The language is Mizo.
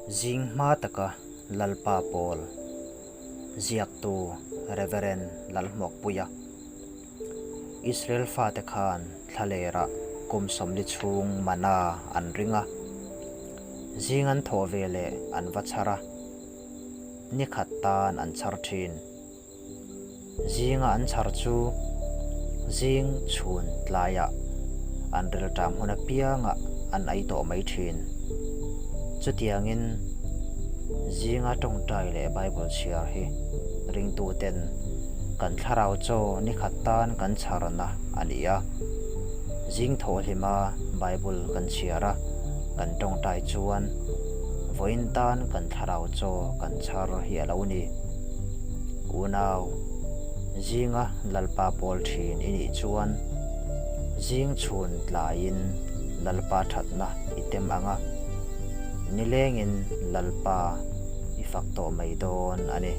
Zing hma taka Lalpa pawl ziaktu Rev. Lalhmuakpuia Israel fate khan thlalerah kum 40 chhung mana an ring a, zing an thawh veleh an va chhar a, nikhat tan an chhar thin. Zinga an chhar chu zing chhun tlaiah an rilṭam hun apiangah an ei tawh mai ṭhin. Chutiangin zinga ṭawngṭai leh Bible chhiar hi ringtuten kan thlarau chaw nikhat tan kan chharna a ni a. Zing thawhhlima Bible kan chhiar a, kan ṭawngṭai chuan vawiin tan kan thlarau chaw kan chhar hi a lo ni. Unau, zinga Lalpa pawl thin i nih chuan zing chhun tlaiin Lalpa thatna i tem ang a, nilengin Lalpa i fak tawh mai dawn a ni.